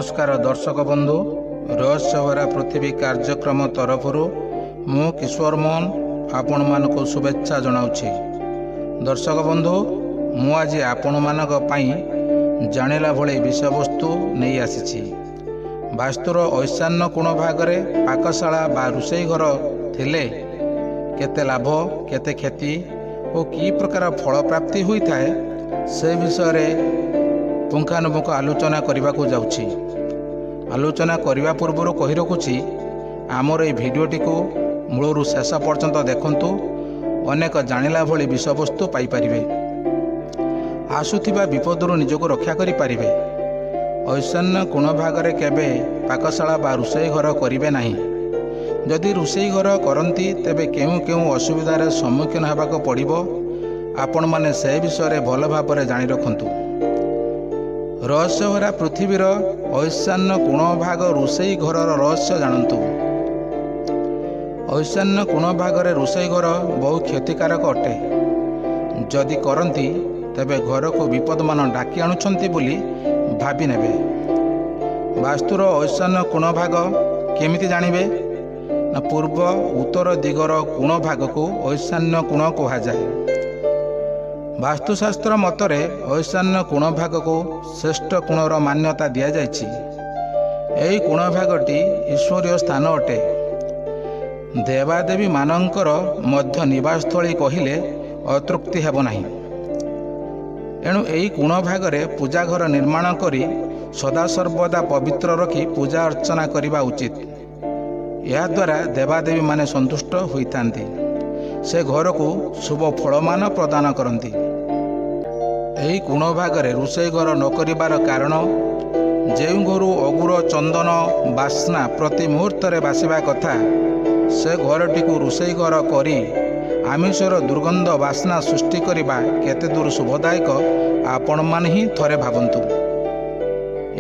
ନମସ୍କାର ଦର୍ଶକ ବନ୍ଧୁ, ରହସ୍ୟଭରା ପୃଥିବୀ କାର୍ଯ୍ୟକ୍ରମ ତରଫରୁ ମୁଁ କିଶୋର ମୋହନ ଆପଣମାନଙ୍କୁ ଶୁଭେଚ୍ଛା ଜଣାଉଛି। ଦର୍ଶକ ବନ୍ଧୁ, ମୁଁ ଆଜି ଆପଣମାନଙ୍କ ପାଇଁ ଜାଣିଲା ଭଳି ବିଷୟବସ୍ତୁ ନେଇ ଆସିଛି। ବାସ୍ତୁର ଐଶାନ୍ୟ କୋଣ ଭାଗରେ ପାକଶାଳା ବା ରୋଷେଇ ଘର ଥିଲେ କେତେ ଲାଭ, କେତେ କ୍ଷତି ଓ କି ପ୍ରକାର ଫଳ ପ୍ରାପ୍ତି ହୋଇଥାଏ, ସେ ବିଷୟରେ ପୁଙ୍ଖାନୁପୁଙ୍ଖ ଆଲୋଚନା କରିବାକୁ ଯାଉଛି। ଆଲୋଚନା କରିବା ପୂର୍ବରୁ କହି ରଖୁଛି, ଆମର ଏହି ଭିଡ଼ିଓଟିକୁ ମୂଳରୁ ଶେଷ ପର୍ଯ୍ୟନ୍ତ ଦେଖନ୍ତୁ, ଅନେକ ଜାଣିଲା ଭଳି ବିଷୟବସ୍ତୁ ପାଇପାରିବେ, ଆସୁଥିବା ବିପଦରୁ ନିଜକୁ ରକ୍ଷା କରିପାରିବେ। ଐଶାନ୍ୟ କୋଣ ଭାଗରେ କେବେ ପାକଶାଳା ବା ରୋଷେଇ ଘର କରିବେ ନାହିଁ। ଯଦି ରୋଷେଇ ଘର କରନ୍ତି, ତେବେ କେଉଁ କେଉଁ ଅସୁବିଧାରେ ସମ୍ମୁଖୀନ ହେବାକୁ ପଡ଼ିବ, ଆପଣମାନେ ସେ ବିଷୟରେ ଭଲ ଭାବରେ ଜାଣି ରଖନ୍ତୁ। ରହସ୍ୟଭରା ପୃଥିବୀର ଐଶାନ୍ୟ କୋଣ ଭାଗ ରୋଷେଇ ଘରର ରହସ୍ୟ ଜାଣନ୍ତୁ। ଐଶାନ୍ୟ କୋଣ ଭାଗରେ ରୋଷେଇ ଘର ବହୁ କ୍ଷତିକାରକ ଅଟେ। ଯଦି କରନ୍ତି, ତେବେ ଘରକୁ ବିପଦମାନ ଡାକି ଆଣୁଛନ୍ତି ବୋଲି ଭାବି ନେବେ। ବାସ୍ତୁର ଐଶାନ୍ୟ କୋଣ ଭାଗ କେମିତି ଜାଣିବେ ନା, ପୂର୍ବ ଉତ୍ତର ଦିଗର କୋଣ ଭାଗକୁ ଐଶାନ୍ୟ କୋଣ କୁହାଯାଏ। ବାସ୍ତୁଶାସ୍ତ୍ର ମତରେ ଐଶାନ୍ୟ କୋଣ ଭାଗକୁ ଶ୍ରେଷ୍ଠ କୋଣର ମାନ୍ୟତା ଦିଆଯାଇଛି। ଏହି କୋଣ ଭାଗଟି ଈଶ୍ୱରୀୟ ସ୍ଥାନ ଅଟେ। ଦେବାଦେବୀମାନଙ୍କର ମଧ୍ୟ ନିବାସସ୍ଥଳୀ କହିଲେ ଅତୃପ୍ତି ହେବ ନାହିଁ। ଏଣୁ ଏହି କୋଣ ଭାଗରେ ପୂଜା ଘର ନିର୍ମାଣ କରି ସଦାସର୍ବଦା ପବିତ୍ର ରଖି ପୂଜା ଅର୍ଚ୍ଚନା କରିବା ଉଚିତ। ଏହାଦ୍ୱାରା ଦେବାଦେବୀମାନେ ସନ୍ତୁଷ୍ଟ ହୋଇଥାନ୍ତି, ସେ ଘରକୁ ଶୁଭ ଫଳମାନ ପ୍ରଦାନ କରନ୍ତି। ଏହି କୋଣ ଭାଗରେ ରୋଷେଇ ଘର ନ କରିବାର କାରଣ, ଯେଉଁ ଘରୁ ଅଗୁର ଚନ୍ଦନ ବାସ୍ନା ପ୍ରତି ମୁହୂର୍ତ୍ତରେ ବାସିବା କଥା, ସେ ଘରଟିକୁ ରୋଷେଇ ଘର କରି ଆମିଷର ଦୁର୍ଗନ୍ଧ ବାସ୍ନା ସୃଷ୍ଟି କରିବା କେତେ ଦୂର ଶୁଭଦାୟକ, ଆପଣମାନେ ହିଁ ଥରେ ଭାବନ୍ତୁ।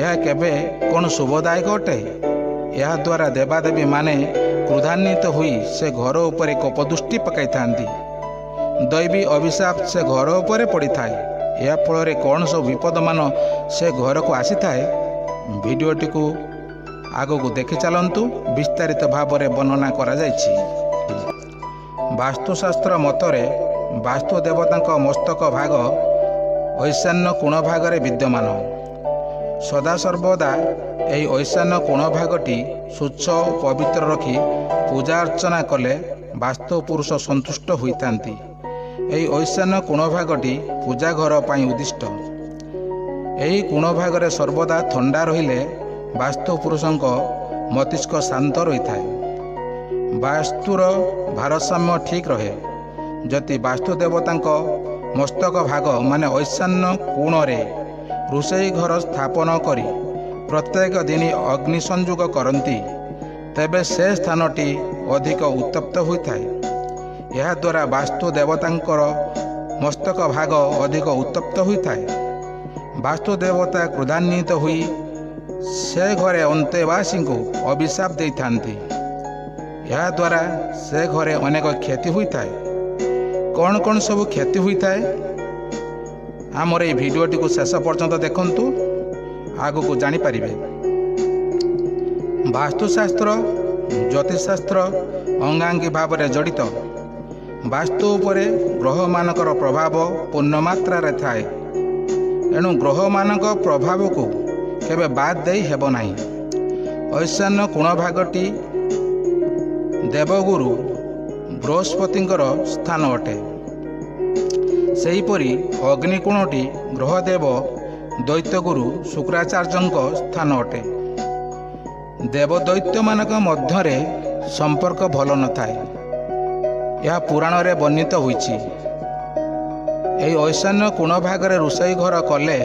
ଏହା କେବେ କ'ଣ ଶୁଭଦାୟକ ଅଟେ? ଏହାଦ୍ୱାରା ଦେବାଦେବୀମାନେ କ୍ରୋଧାନ୍ୱିତ ହୋଇ ସେ ଘର ଉପରେ କୋପଦୃଷ୍ଟି ପକାଇଥାନ୍ତି। ଦୈବୀ ଅଭିଶାପ ସେ ଘର ଉପରେ ପଡ଼ିଥାଏ। ଏହା ଫଳରେ କ'ଣ ସବୁ ବିପଦମାନ ସେ ଘରକୁ ଆସିଥାଏ, ଭିଡ଼ିଓଟିକୁ ଆଗକୁ ଦେଖି ଚାଲନ୍ତୁ, ବିସ୍ତାରିତ ଭାବରେ ବର୍ଣ୍ଣନା କରାଯାଇଛି। ବାସ୍ତୁଶାସ୍ତ୍ର ମତରେ ବାସ୍ତୁ ଦେବତାଙ୍କ ମସ୍ତକ ଭାଗ ଐଶାନ୍ୟ କୋଣ ଭାଗରେ ବିଦ୍ୟମାନ। ସଦାସର୍ବଦା ଏହି ଐଶାନ୍ୟ କୋଣ ଭାଗଟି ସ୍ୱଚ୍ଛ ଓ ପବିତ୍ର ରଖି ପୂଜା ଅର୍ଚ୍ଚନା କଲେ ବାସ୍ତୁ ପୁରୁଷ ସନ୍ତୁଷ୍ଟ ହୋଇଥାନ୍ତି। ଏହି ଐଶାନ୍ୟ କୋଣ ଭାଗଟି ପୂଜା ଘର ପାଇଁ ଉଦ୍ଦିଷ୍ଟ। ଏହି କୋଣ ଭାଗରେ ସର୍ବଦା ଥଣ୍ଡା ରହିଲେ ବାସ୍ତୁ ପୁରୁଷଙ୍କ ମସ୍ତିଷ୍କ ଶାନ୍ତ ରହିଥାଏ, ବାସ୍ତୁର ଭାରସାମ୍ୟ ଠିକ୍ ରହେ। ଯଦି ବାସ୍ତୁ ଦେବତାଙ୍କ ମସ୍ତକ ଭାଗ ମାନେ ଐଶାନ୍ୟ କୋଣରେ ରୋଷେଇ ଘର ସ୍ଥାପନ କରି ପ୍ରତ୍ୟେକ ଦିନ ଅଗ୍ନି ସଂଯୋଗ କରନ୍ତି, ତେବେ ସେ ସ୍ଥାନଟି ଅଧିକ ଉତ୍ତପ୍ତ ହୋଇଥାଏ। ଏହାଦ୍ୱାରା ବାସ୍ତୁ ଦେବତାଙ୍କର ମସ୍ତକ ଭାଗ ଅଧିକ ଉତ୍ତପ୍ତ ହୋଇଥାଏ। ବାସ୍ତୁ ଦେବତା କ୍ରୋଧାନ୍ୱିତ ହୋଇ ସେ ଘରେ ଅନ୍ତେବାସୀଙ୍କୁ ଅଭିଶାପ ଦେଇଥାନ୍ତି। ଏହାଦ୍ୱାରା ସେ ଘରେ ଅନେକ କ୍ଷତି ହୋଇଥାଏ। କ'ଣ କ'ଣ ସବୁ କ୍ଷତି ହୋଇଥାଏ, ଆମର ଏହି ଭିଡ଼ିଓଟିକୁ ଶେଷ ପର୍ଯ୍ୟନ୍ତ ଦେଖନ୍ତୁ, ଆଗକୁ ଜାଣିପାରିବେ। ବାସ୍ତୁଶାସ୍ତ୍ର ଜ୍ୟୋତିଷଶାସ୍ତ୍ର ଅଙ୍ଗାଙ୍ଗୀ ଭାବରେ ଜଡ଼ିତ। ବାସ୍ତୁ ଉପରେ ଗ୍ରହମାନଙ୍କର ପ୍ରଭାବ ପୂର୍ଣ୍ଣମାତ୍ରାରେ ଥାଏ। ଏଣୁ ଗ୍ରହମାନଙ୍କ ପ୍ରଭାବକୁ କେବେ ବାଦ୍ ଦେଇ ହେବ ନାହିଁ। ଐଶାନ୍ୟ କୋଣ ଭାଗଟି ଦେବଗୁରୁ ବୃହସ୍ପତିଙ୍କର ସ୍ଥାନ ଅଟେ। ସେହିପରି ଅଗ୍ନିକୋଣଟି ଗ୍ରହଦେବ ଦୈତ୍ୟଗୁରୁ ଶୁକ୍ରାଚାର୍ଯ୍ୟଙ୍କ ସ୍ଥାନ ଅଟେ। ଦେବଦୈତ୍ୟମାନଙ୍କ ମଧ୍ୟରେ ସମ୍ପର୍କ ଭଲ ନଥାଏ, ଏହା ପୁରାଣରେ ବର୍ଣ୍ଣିତ ହୋଇଛି। ଏହି ଐଶାନ୍ୟ କୋଣ ଭାଗରେ ରୋଷେଇ ଘର କଲେ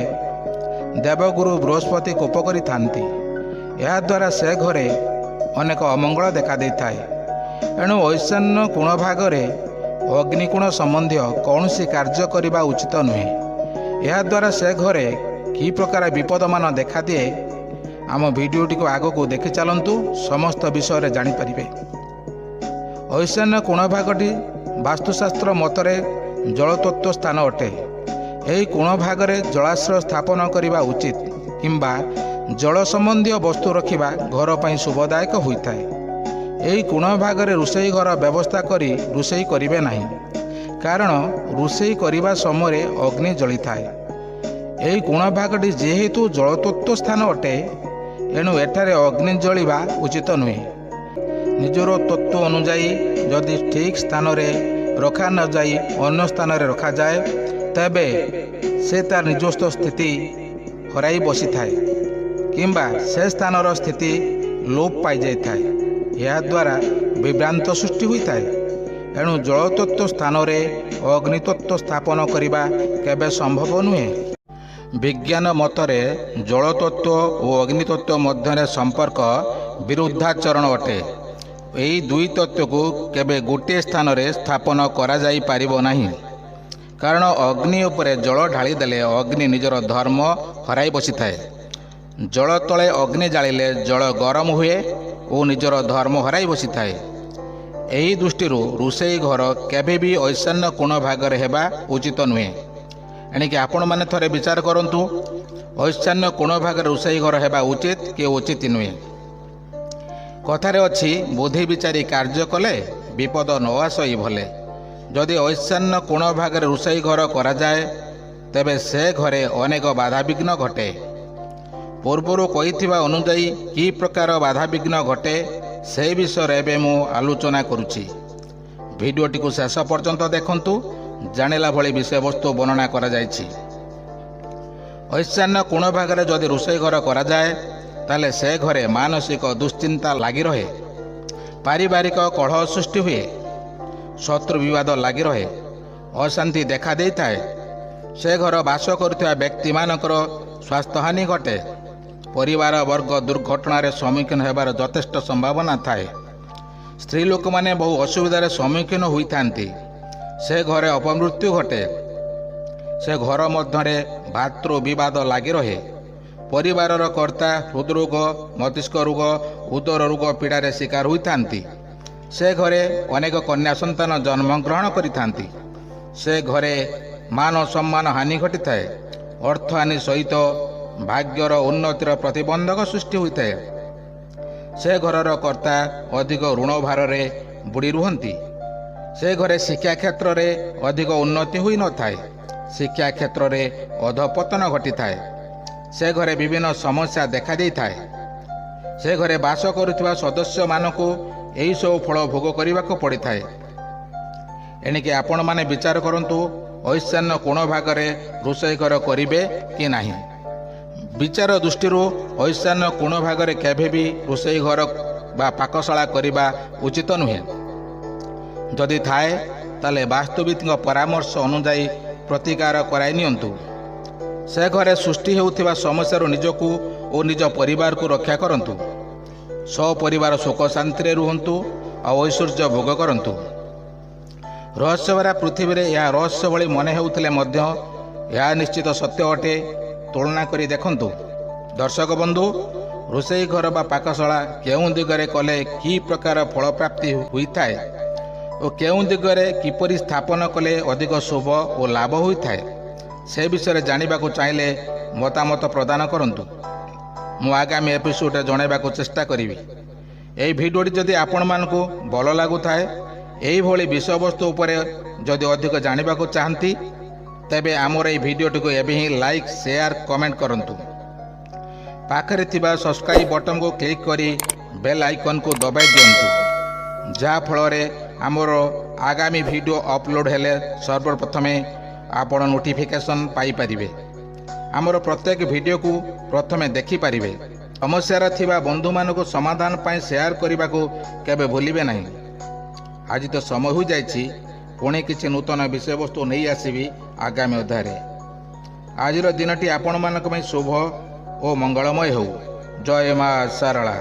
ଦେବଗୁରୁ ବୃହସ୍ପତି କୋପ କରିଥାନ୍ତି। ଏହାଦ୍ୱାରା ସେ ଘରେ ଅନେକ ଅମଙ୍ଗଳ ଦେଖାଦେଇଥାଏ। ଏଣୁ ଐଶାନ୍ୟ କୋଣ ଭାଗରେ ଅଗ୍ନିକୋଣ ସମ୍ବନ୍ଧୀୟ କୌଣସି କାର୍ଯ୍ୟ କରିବା ଉଚିତ ନୁହେଁ। ଏହାଦ୍ୱାରା ସେ ଘରେ କି ପ୍ରକାର ବିପଦମାନ ଦେଖାଦିଏ, ଆମ ଭିଡ଼ିଓଟିକୁ ଆଗକୁ ଦେଖି ଚାଲନ୍ତୁ, ସମସ୍ତ ବିଷୟରେ ଜାଣିପାରିବେ। ଐଶାନ୍ୟ କୋଣ ଭାଗଟି ବାସ୍ତୁଶାସ୍ତ୍ର ମତରେ ଜଳତତ୍ତ୍ୱ ସ୍ଥାନ ଅଟେ। ଏହି କୋଣ ଭାଗରେ ଜଳାଶ୍ରୟ ସ୍ଥାପନ କରିବା ଉଚିତ କିମ୍ବା ଜଳ ସମ୍ବନ୍ଧୀୟ ବସ୍ତୁ ରଖିବା ଘର ପାଇଁ ଶୁଭଦାୟକ ହୋଇଥାଏ। ଏହି କୋଣ ଭାଗରେ ରୋଷେଇ ଘର ବ୍ୟବସ୍ଥା କରି ରୋଷେଇ କରିବେ ନାହିଁ, କାରଣ ରୋଷେଇ କରିବା ସମୟରେ ଅଗ୍ନି ଜଳିଥାଏ। ଏହି କୋଣ ଭାଗଟି ଯେହେତୁ ଜଳତତ୍ତ୍ୱ ସ୍ଥାନ ଅଟେ, ଏଣୁ ଏଠାରେ ଅଗ୍ନି ଜଳିବା ଉଚିତ ନୁହେଁ। ନିଜର ତତ୍ତ୍ୱ ଅନୁଯାୟୀ ଯଦି ଠିକ୍ ସ୍ଥାନରେ ରଖା ନଯାଇ ଅନ୍ୟ ସ୍ଥାନରେ ରଖାଯାଏ, ତେବେ ସେ ତାର ନିଜସ୍ୱ ସ୍ଥିତି ହରାଇ ବସିଥାଏ କିମ୍ବା ସେ ସ୍ଥାନର ସ୍ଥିତି ଲୋପ ପାଇଯାଇଥାଏ। ଏହାଦ୍ୱାରା ବିଭ୍ରାନ୍ତ ସୃଷ୍ଟି ହୋଇଥାଏ। ଏଣୁ ଜଳତତ୍ତ୍ୱ ସ୍ଥାନରେ ଅଗ୍ନିତତ୍ତ୍ୱ ସ୍ଥାପନ କରିବା କେବେ ସମ୍ଭବ ନୁହେଁ। ବିଜ୍ଞାନ ମତରେ ଜଳତତ୍ତ୍ୱ ଓ ଅଗ୍ନିତତ୍ତ୍ୱ ମଧ୍ୟରେ ସମ୍ପର୍କ ବିରୁଦ୍ଧାଚରଣ ଅଟେ। ଏହି ଦୁଇ ତତ୍ତ୍ୱକୁ କେବେ ଗୋଟିଏ ସ୍ଥାନରେ ସ୍ଥାପନ କରାଯାଇପାରିବ ନାହିଁ, କାରଣ ଅଗ୍ନି ଉପରେ ଜଳ ଢାଳିଦେଲେ ଅଗ୍ନି ନିଜର ଧର୍ମ ହରାଇ ବସିଥାଏ। ଜଳ ତଳେ ଅଗ୍ନି ଜାଳିଲେ ଜଳ ଗରମ ହୁଏ ଓ ନିଜର ଧର୍ମ ହରାଇ ବସିଥାଏ। ଏହି ଦୃଷ୍ଟିରୁ ରୋଷେଇ ଘର କେବେ ବି ଐଶାନ୍ୟ କୋଣ ଭାଗରେ ହେବା ଉଚିତ ନୁହେଁ। ଏଣିକି ଆପଣମାନେ ଥରେ ବିଚାର କରନ୍ତୁ, ଐଶାନ୍ୟ କୋଣ ଭାଗରେ ରୋଷେଇ ଘର ହେବା ଉଚିତ କି ଉଚିତ ନୁହେଁ? କଥାରେ ଅଛି, ବୁଦ୍ଧି ବିଚାରି କାର୍ଯ୍ୟ କଲେ ବିପଦ ନ ଆସଇ ଭଲେ। ଯଦି ଐଶାନ୍ୟ କୋଣ ଭାଗରେ ରୋଷେଇ ଘର କରାଯାଏ, ତେବେ ସେ ଘରେ ଅନେକ ବାଧାବିଘ୍ନ ଘଟେ। ପୂର୍ବରୁ କହିଥିବା ଅନୁଯାୟୀ କି ପ୍ରକାର ବାଧାବିଘ୍ନ ଘଟେ ସେ ବିଷୟରେ ଏବେ ମୁଁ ଆଲୋଚନା କରୁଛି। ଭିଡ଼ିଓଟିକୁ ଶେଷ ପର୍ଯ୍ୟନ୍ତ ଦେଖନ୍ତୁ, ଜାଣିଲା ଭଳି ବିଷୟବସ୍ତୁ ବର୍ଣ୍ଣନା କରାଯାଇଛି। ଐଶାନ୍ୟ କୋଣ ଭାଗରେ ଯଦି ରୋଷେଇ ଘର କରାଯାଏ, ତାହେଲେ ସେ ଘରେ ମାନସିକ ଦୁଶ୍ଚିନ୍ତା ଲାଗି ରହେ, ପାରିବାରିକ କଳହ ସୃଷ୍ଟି ହୁଏ, ଶତ୍ରୁ ବିବାଦ ଲାଗି ରହେ, ଅଶାନ୍ତି ଦେଖା ଦେଇଥାଏ। ସେ ଘର ବାସ କରୁଥିବା ବ୍ୟକ୍ତିମାନଙ୍କର ସ୍ୱାସ୍ଥ୍ୟହାନି ଘଟେ। ପରିବାର ବର୍ଗ ଦୁର୍ଘଟଣାରେ ସମ୍ମୁଖୀନ ହେବାର ଯଥେଷ୍ଟ ସମ୍ଭାବନା ଥାଏ। ସ୍ତ୍ରୀ ଲୋକମାନେ ବହୁ ଅସୁବିଧାରେ ସମ୍ମୁଖୀନ ହୋଇଥାନ୍ତି। ସେ ଘରେ ଅପମୃତ୍ୟୁ ଘଟେ। ସେ ଘର ମଧ୍ୟରେ ଭାତୃ ବିବାଦ ଲାଗି ରହେ। ପରିବାରର କର୍ତ୍ତା ହୃଦରୋଗ, ମସ୍ତିଷ୍କ ରୋଗ, ଉଦର ରୋଗ ପୀଡ଼ାରେ ଶିକାର ହୋଇଥାନ୍ତି। ସେ ଘରେ ଅନେକ କନ୍ୟା ସନ୍ତାନ ଜନ୍ମଗ୍ରହଣ କରିଥାନ୍ତି। ସେ ଘରେ ମାନ ସମ୍ମାନ ହାନି ଘଟିଥାଏ। ଅର୍ଥହାନି ସହିତ ଭାଗ୍ୟର ଉନ୍ନତିର ପ୍ରତିବନ୍ଧକ ସୃଷ୍ଟି ହୋଇଥାଏ। ସେ ଘରର କର୍ତ୍ତା ଅଧିକ ଋଣ ଭାରରେ ବୁଡ଼ି ରୁହନ୍ତି। ସେ ଘରେ ଶିକ୍ଷା କ୍ଷେତ୍ରରେ ଅଧିକ ଉନ୍ନତି ହୋଇନଥାଏ। ଶିକ୍ଷା କ୍ଷେତ୍ରରେ ଅଧପତନ ଘଟିଥାଏ। ସେ ଘରେ ବିଭିନ୍ନ ସମସ୍ୟା ଦେଖାଦେଇଥାଏ। ସେ ଘରେ ବାସ କରୁଥିବା ସଦସ୍ୟମାନଙ୍କୁ ଏହିସବୁ ଫଳ ଭୋଗ କରିବାକୁ ପଡ଼ିଥାଏ। ଏଣିକି ଆପଣମାନେ ବିଚାର କରନ୍ତୁ, ଐଶାନ୍ୟ କୋଣ ଭାଗରେ ରୋଷେଇ ଘର କରିବେ କି ନାହିଁ? ବିଚାର ଦୃଷ୍ଟିରୁ ଐଶାନ୍ୟ କୋଣ ଭାଗରେ କେବେ ବି ରୋଷେଇ ଘର ବା ପାକଶାଳା କରିବା ଉଚିତ ନୁହେଁ। ଯଦି ଥାଏ, ତାହେଲେ ବାସ୍ତୁବିତ୍ଙ୍କ ପରାମର୍ଶ ଅନୁଯାୟୀ ପ୍ରତିକାର କରାଇ ନିଅନ୍ତୁ। ସେ ଘରେ ସୃଷ୍ଟି ହେଉଥିବା ସମସ୍ୟାରୁ ନିଜକୁ ଓ ନିଜ ପରିବାରକୁ ରକ୍ଷା କରନ୍ତୁ। ସପରିବାର ସୁଖ ଶାନ୍ତିରେ ରୁହନ୍ତୁ ଆଉ ଐଶ୍ୱର୍ଯ୍ୟ ଭୋଗ କରନ୍ତୁ। ରହସ୍ୟଭରା ପୃଥିବୀରେ ଏହା ରହସ୍ୟ ଭଳି ମନେ ହେଉଥିଲେ ମଧ୍ୟ ଏହା ନିଶ୍ଚିତ ସତ୍ୟ ଅଟେ। ତୁଳନା କରି ଦେଖନ୍ତୁ ଦର୍ଶକ ବନ୍ଧୁ, ରୋଷେଇ ଘର ବା ପାକଶାଳା କେଉଁ ଦିଗରେ କଲେ କି ପ୍ରକାର ଫଳପ୍ରାପ୍ତି ହୋଇଥାଏ ଓ କେଉଁ ଦିଗରେ କିପରି ସ୍ଥାପନ କଲେ ଅଧିକ ଶୁଭ ଓ ଲାଭ ହୋଇଥାଏ, ସେ ବିଷୟରେ ଜାଣିବାକୁ ଚାହିଁଲେ ମତାମତ ପ୍ରଦାନ କରନ୍ତୁ। ମୁଁ ଆଗାମୀ ଏପିସୋଡ଼ରେ ଜଣାଇବାକୁ ଚେଷ୍ଟା କରିବି। ଏହି ଭିଡ଼ିଓଟି ଯଦି ଆପଣମାନଙ୍କୁ ଭଲ ଲାଗୁଥାଏ, ଏହିଭଳି ବିଷୟବସ୍ତୁ ଉପରେ ଯଦି ଅଧିକ ଜାଣିବାକୁ ଚାହାନ୍ତି, ତେବେ ଆମର ଏହି ଭିଡ଼ିଓଟିକୁ ଏବେ ହିଁ ଲାଇକ୍, ସେୟାର, କମେଣ୍ଟ କରନ୍ତୁ। ପାଖରେ ଥିବା ସବସ୍କ୍ରାଇବ୍ ବଟନକୁ କ୍ଲିକ୍ କରି ବେଲ୍ ଆଇକନ୍କୁ ଦବାଇ ଦିଅନ୍ତୁ, ଯାହାଫଳରେ ଆମର ଆଗାମୀ ଭିଡ଼ିଓ ଅପଲୋଡ଼ ହେଲେ ସର୍ବପ୍ରଥମେ ଆପଣ ନୋଟିଫିକେସନ୍ ପାଇପାରିବେ, ଆମର ପ୍ରତ୍ୟେକ ଭିଡ଼ିଓକୁ ପ୍ରଥମେ ଦେଖିପାରିବେ। ସମସ୍ୟାରେ ଥିବା ବନ୍ଧୁମାନଙ୍କୁ ସମାଧାନ ପାଇଁ ସେୟାର କରିବାକୁ କେବେ ଭୁଲିବେ ନାହିଁ। ଆଜି ତ ସମୟ ହୋଇଯାଇଛି, ପୁଣି କିଛି ନୂତନ ବିଷୟବସ୍ତୁ ନେଇ ଆସିବି ଆଗାମୀ ଅଧ୍ୟାୟରେ। ଆଜିର ଦିନଟି ଆପଣମାନଙ୍କ ପାଇଁ ଶୁଭ ଓ ମଙ୍ଗଳମୟ ହେଉ। ଜୟ ମା ଶାରଳା।